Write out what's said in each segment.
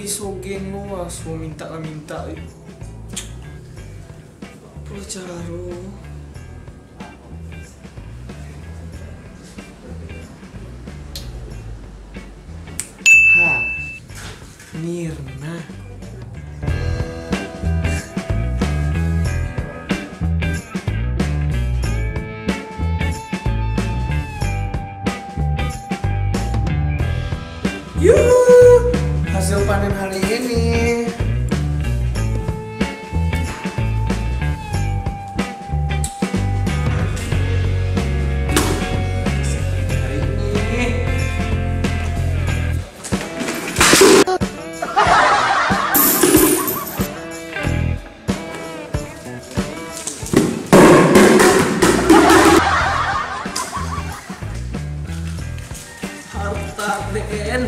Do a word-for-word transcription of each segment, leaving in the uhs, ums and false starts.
Sogen lo, aso mintak lah mintak. Apo caro? Ha, Mirna. Yuhu, hasil panen hari ini. Harta B N.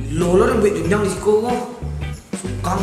Gilo lo, den buek jenjang di siko ko. Sukang.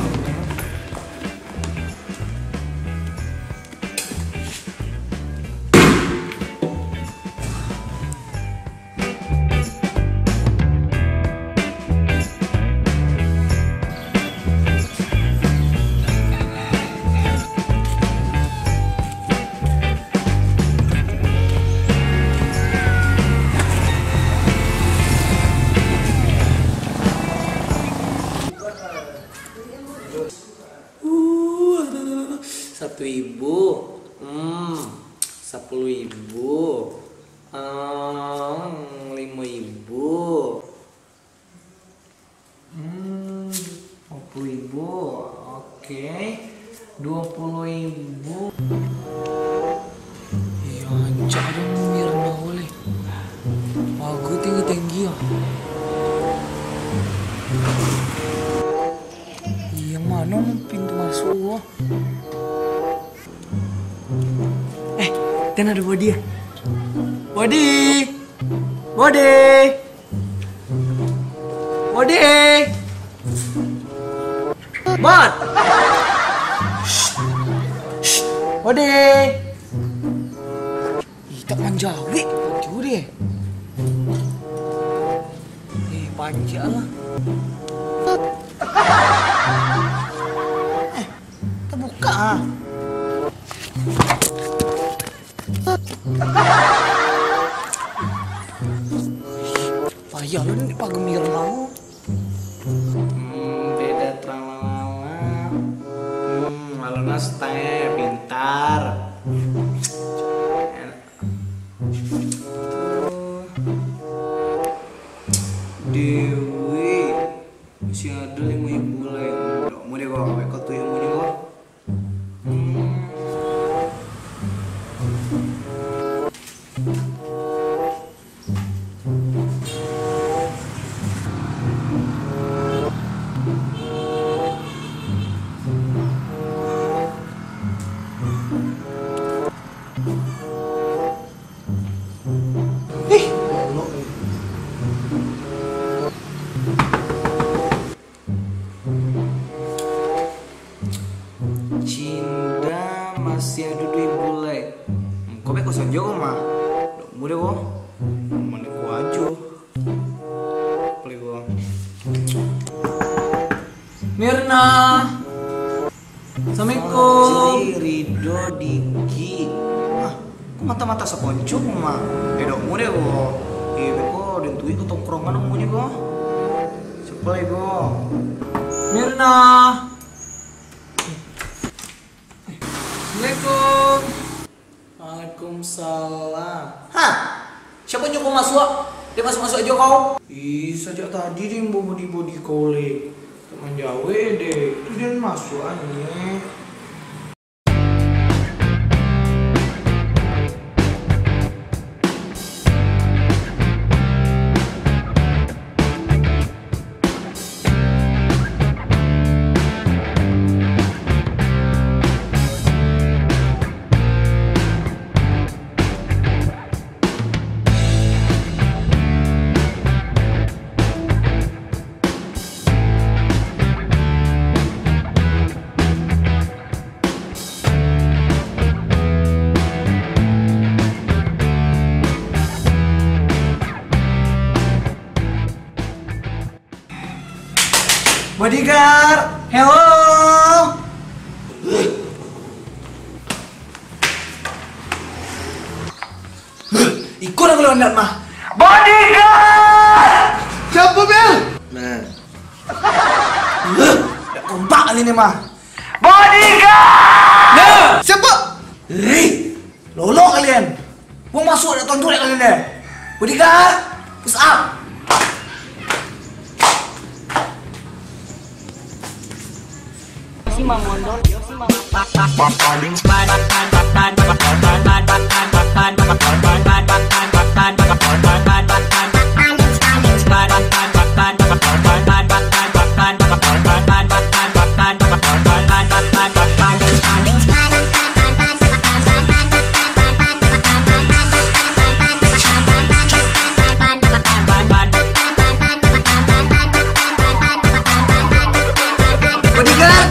Satu ribu, hmm, sapuluah ribu, hmm, limo ribu. Hmm, duo puluah ribu. Oke. Duo puluah ribu. Iyo, rancak tu Mirna boleh. Pagu tinggi-tinggi ah. Iyo, mano pintu masuk ko? Eh, den ado Bodi ah. Bodi! Bodi! Bodi! Bot! Shh! Shh! Bodi! Ih, tak manjawek, Bodi. Eh, panjak lah. Eh, tabuka ah. Payah lo ni pagu Mirna. Hmm, beda terang lama. Hmm, lalu nas tanya pintar. Dewi, masih ado limo ribu lai. Dok, mau deh, Bang. Kau tu yang mau ni, Bang. Ih, elok ni. Cinda masih ado duo ribu lai. Kau beko sajo ko mah. Dok mudah ko. Mano ko ajo. Play ko. Mirna. Assalamualaikum. Fauzi Ridho Diki. Ah, kok mata-mata sakonco mah? Eh, dok mudah ko. Eh, beko den tuik ko tongkrongan ko. Siapa lai ko? Mirna. Assalamualaikum. Waalaikumsalam. Hah? Siapa nyuruh masuak? Dek masuak-masuak ajo kau. Ih, sajak tadi den bodi-bodi kau leh. Tak manjawek deh. Tu den masuak ni. Bodyguard, hello. Iko lah kalau anak mah. Bodyguard! Siapa, Bel? Nah. Dak kompak kali ni mah. Bodyguard! Nah. Siapa? Hei, lolok kalian. Wong masuk dak tonjok kalian deh. Bodyguard, push up. Bodyguard,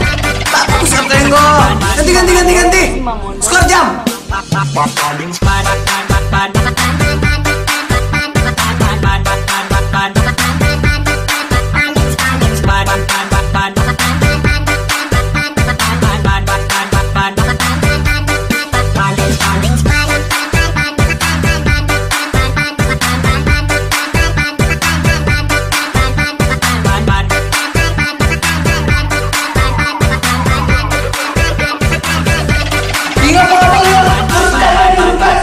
tak fokus apa yang go. Ganti, ganti, ganti, ganti. Skor jam. Ingat, turunkan, turunkan, turunkan.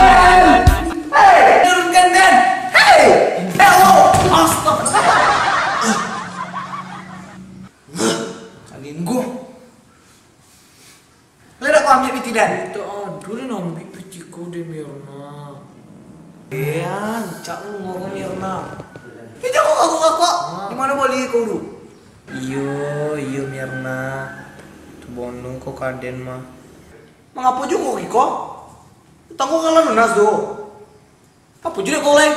Hei, turunkan, den. Hei, hello. Astaga. Kalinggo. Lah dak kau ambiak piti den? Dak ado den ambiak piti kau dek Mirna. Eh, rancak lu ngomong Mirna. Eh, jangan kau ngaku-ngaku. Ah. Di mano bali kau tu? Iyo, iyo Mirna. Tu bono kau ka den mah. Mangapo juo kau kiko? Utang kau kan lah lunas tu. Apo juo dek kau lai?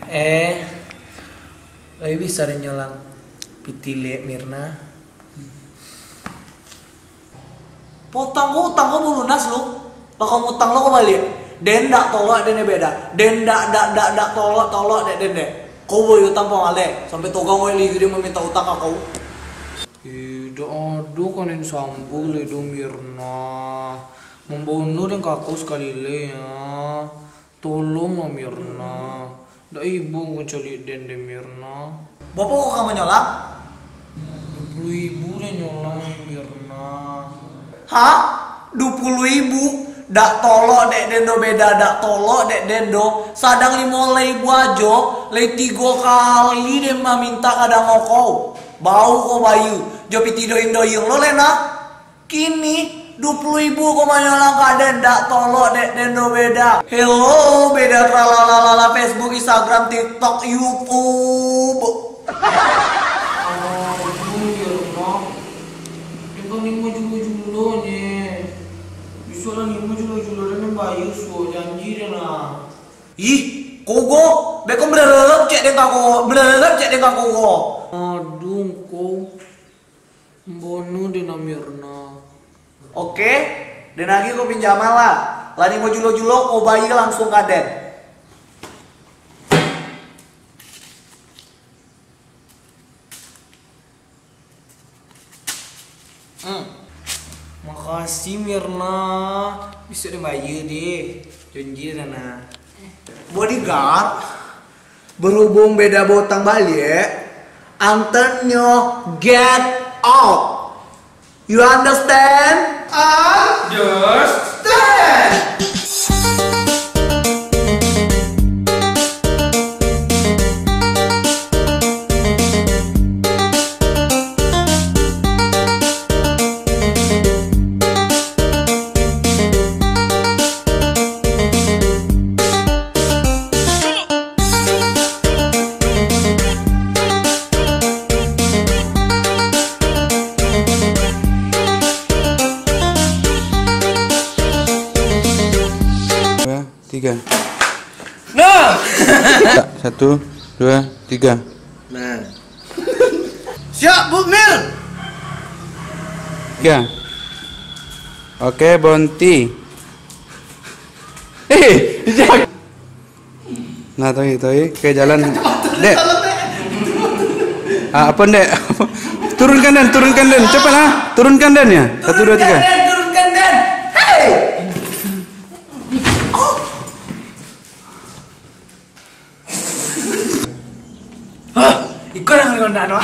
Eh, lai bisa den nyolang piti lek Mirna? Potang ko, utang ko balunas lu. Lah kau utang lo kau baliak. Den dak tolok den beda. Den dak, dak, dak, dak tolok, tolok dek den dek. Kau boyo utang pamaleh. Sampai togang wai liu dia maminta utang ka kau. Eh, dak ado kan den sambung lai do Mirna. Mambono den ka kau sakali lai, ya. Tolonglah Mirna. Dak ibo kau caliak den dek Mirna. Bapo kau ka manyolang? Duo puluah ribu den nyolang Mirna. Ha? Duo puluah ribu? Dak tolok dek den do beda, dak tolok dek den do. Sadang limo baleh ribu ajo, lai tigo kali den maminta ka dangau kau. Bau kau bayu, jo piti doin-doin lo lena. Kini, duo puluah ribu ko manyolang ka den, dak tolok dek den do beda. Hello, beda tralalala Facebook, Instagram, TikTok, YouTube. Aduh, ya Allah. Tinggal limo julo-julo ni. Bisuak lah limo julo-julo dan bayar suo janji den lah. Ih, kogo, beko bererep cek den ka kogo, bererep cek den ka kogo. Aduh, kau. Bono den Mirna. Oke, den agiah ko pinjaman lah. Lah nimo julo-julo ko bayia langsuang ka den. Hmm. Makasih Mirna. Bisuak den bayia deh. Janji den nah. Bodyguard, berhubung beda botang baliak, antanyo get out. You understand? Understand. Dua, tiga. Nah. Satu, dua, tiga. Nah. Siap, Bu Mir. Tiga. Oke, bonti. Eh, jangan. Nah, tahu, tahu, ke jalan. Dek. Ah, apa, Ndek? Turunkan den, turunkan den. Cepatlah, turunkan den ya. Satu, dua, tiga. Turunkan den, turunkan den. Hei! Hah? Iko nan kau nak, no?